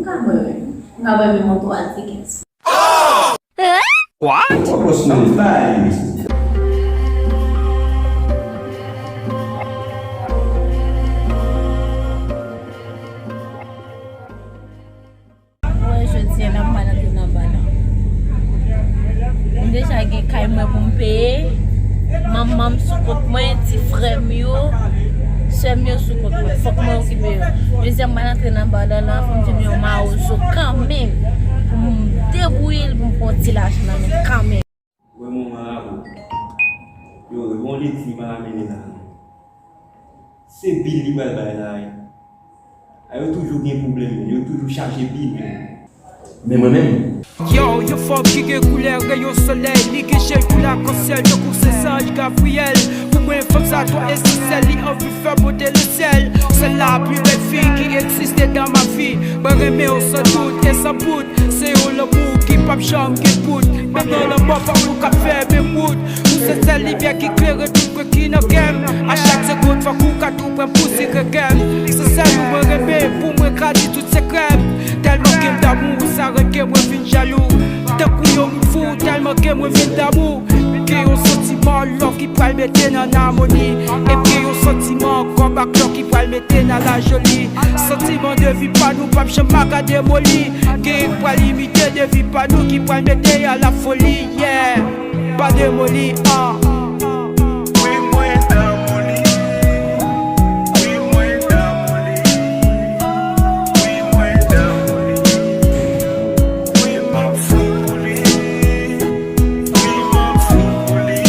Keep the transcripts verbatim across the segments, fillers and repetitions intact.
Ka mwen menm. M ka bay menm yon twa ti kès. What? What was my life? Wè, jodi a la, m pral antre nan bal la. M deja gen kay mwen pou m peye. Manman m sou kont mwen, ti frè m yo, sè m yo sou kont mwen. Fòk mwen okipe yo. Jodi a, m pral antre nan bal la, la, fò m jwenn yon mawozo kanmenm. Pou m debouye l, pou m pran ti lajan nan men l kanmenm. Wè manman la, bro. Yo, bon leti m al mennen la. Se bil li pral bay la, wi. A, yo toujou gen pwoblèm, yo toujou chache bil. Men mwen menm. Yo, yon fanm ki gen koulè reyon solèy, li gen je kou lakansyèl, tankou se zanj Gabriyèl. Pou mwen, fanm sa twò esansèl, li anvi fè monte lesyèl. Se la pli bèl fi ki egziste dans ma vie. Mwen renmen w san dout e san bout. Se yon lanmou ki p ap janm gen bout. Menm nan lanmò, fòk nou ka fè menm wout. Ou se sèl limyè ki klere tout kwen ki nan kè m. A chak segonn, fòk ou ka tou pran m pou sire kè m. Se sèl ou mwen renmen, pou mwen gradi tout sekrè m. Tèlman ke m damou, sa rann ke mwen vin jalou. Tankou yon moun fou, tèlman ke mwen vin damou. Gen yon santiman lò ki pral mete n an amoni. Epi yon santiman kòb ak lò ki pral mete n a la joli. Santiman de vi pa nou p ap janm a ka demoli. Gen k pral imite de vi pa nou ki pral mete a la foli, yeah. Pa demoli, ah. Wi, mwen damou li. Wi, mwen damou li. Wi, mwen damou li. Wi, m ap fou pou li. Wi, m ap fou pou li.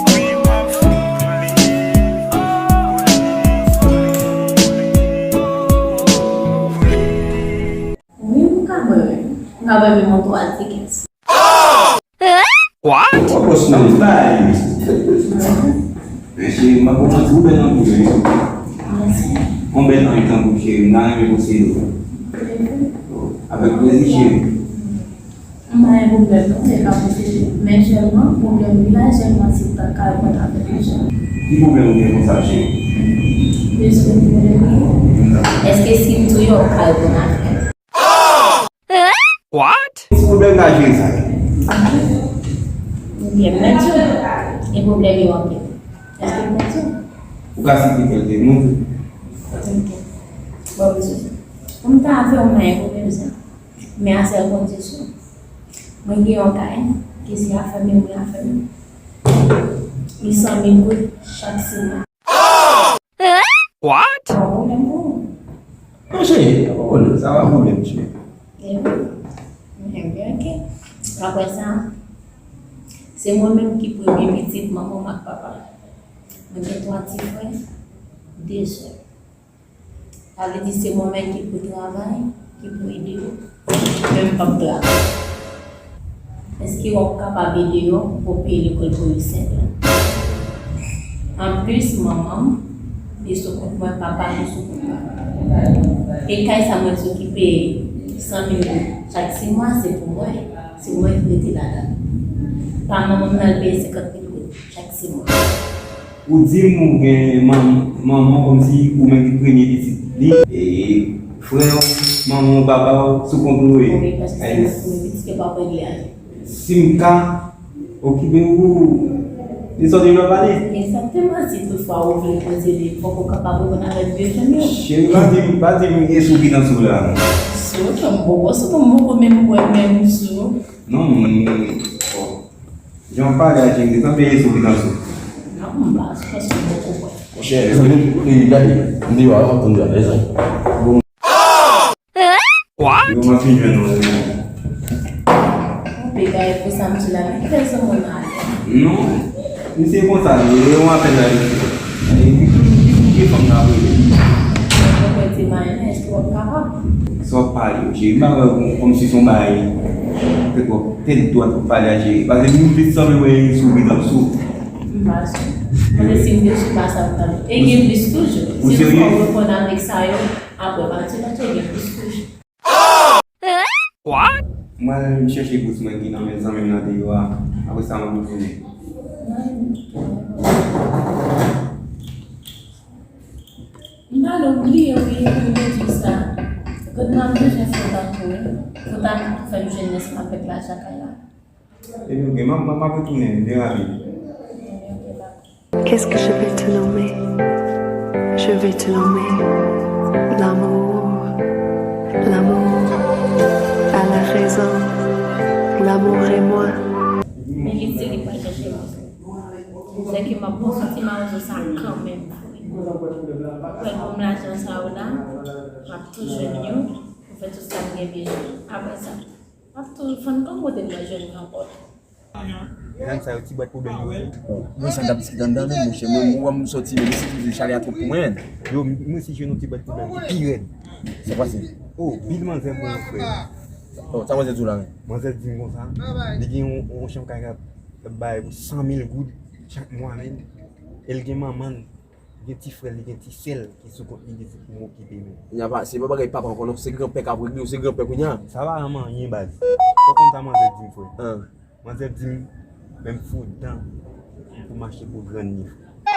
Wi, m ap fou pou li. Wi, m ka bwè, wi. M ka bwè menm yon twa ti kès. What? What was my life? Mesye, m ap reponn ou bèl anpil, wi. Mèsi. On bèl anpil tankou cheri, m ta renmen posede w. Avèk plezi, cheri. M pa gen pwoblèm non, se ka posede. Men sèlman, pwoblèm li la, sèlman si w ta ka reponn avèk li jan. Ki pwoblèm ou gen konsa, cheri? Bezwen pwoblèm li. Èske si m touye w, w ka reponn avèk? What? Ti pwoblèm la jere sa. Ebyen, m mèt di w, gen pwoblèm yo anpil. Èske m mèt di w? Ou ka site kèlke non tou. Ok. Bon, mesye, pou m ta avè w, m pa gen pwoblèm sa. Men a sèl kondisyon. Mwen gen yon kay, ke se afè m, mwen afè m. Li san mil goud chak sis mwa. What? Sa pa pwoblèm pou ou? Non, cheri, sa pa pwoblèm, sa pa pwoblèm, cheri. Ebyen, ebyen, ok. Apre sa, se mwen menm ki premye pitit manman m ak papa m. Mwen gen twa ti frè, de sè. Sa vle di se mwen menm ki pou travay, ki pou ede yo. Men m p ap travay. Èske w ap kapab ede yo pou peye lekòl pou yo sèt la? Anplis, manman m, li sou kont mwen, papa m sou kont mwen. E kay sa mwen di w ki peye san mil goud chak sis mwa, se pou mwen. Se mwen ki mete ladan l. Pa manman m nan, l peye senkant mil goud chak sis mwa. Ou di m ou gen manm-, manman w kòmsi ou menm ki premye pitit li, e frè w, manman w, papa w sou kont ou yo ye. Wi, paske se mwen ki premye pitit, yo p ap regle anyen. Si m ka okipe w, se sa w te vle pale? Egzakteman, si toutfwa ou vle poze li, fòk ou kapab reponn avèk de jan yo. Cheri, pa di m, pa di m e sou ki nan sou la, non. Sou, m poko sou, m poko menm kwè menm sou. Non, m, bon. Jan w pale a Jimmy, tanpri, sou ki nan sou. Non, m pa sou, paske m poko kwè. Monchè, mezanmi, e, gade, m deyò a, m ap tann deyò a, mezanmi. What? Yo, mwen fin jwenn nou, mezanmi. Ou pe gade pou sa, m di la, men ki lè zanmi w nan ale? Non, misye konsa, li, e yon apèl la, li fè. E, li, li, li, li, fanm nan ap rele. Mwen kwè te mayen, èske w ap kapab? Sa w ap pale, cheri, m pa wè w kòmsi se yon bagay, tèt w ap, tèt dwat w ap pale a, cheri. Paske m vin sanble wè sou vin ap sou. M pa sou. Mwen si m te sou pa sa m tande. E gen plis toujou. Si w fè w reponn avèk sa yo, apre pa di lòt yo gen plis toujou. What? Mwen al chèche bous mwen ki nan men zanmi m nan deyò a. Apre sa, m ap retounen. M pa bliye wi pou m te di w sa. M ap bezwen fè tankou w pou ta fè m jwenn lès m ap fèt la lakay la. E nou gen, m ap retounen byen rapid. Qu'est-ce que je vais te nommer? Je vais te nommer l'amour. L'amour à la raison. L'amour et moi. Men li di li pral chèche mawozo. Sèke m ap pran sou ti mawozo sa kanmenm. Ou wè gwo m lajan sa yo la, m ap tou jwenn yo pou fè tout sa m gen bezwen. Apre sa, m ap tou fann kòm kote m pral jwenn ankò. Gang sa yo ti bwèt pwoblèm yo ye. Bon, sa n t ap diskite anndan menm, monchè. Mwen, mwen, mwen sòti menm, isi, chale a twòp pou mwen. Yo, m resi jwenn yon ti bwèt pwoblèm ki pi rèd. Sa pase? Oh, bil manzè mwen, frè. Oh, sa manzè di w la menm? Manzè di m konsa, li gen yon, yon chanm kay k ap bay pou san mil goud chak mwa, menm. E l gen manman l, gen ti frè l, li gen ti sè l ki sou kont li, li di pou m okipe, menm. Nya pa, se pa bagay papa ankò non, se granpè k ap regle w, se granpè kounye a. Sa pa ranm anyen, baz. Ou konn sa manzè di m, frè? An. Manzè di m, menm fou dan pou mache pou grann li, frè.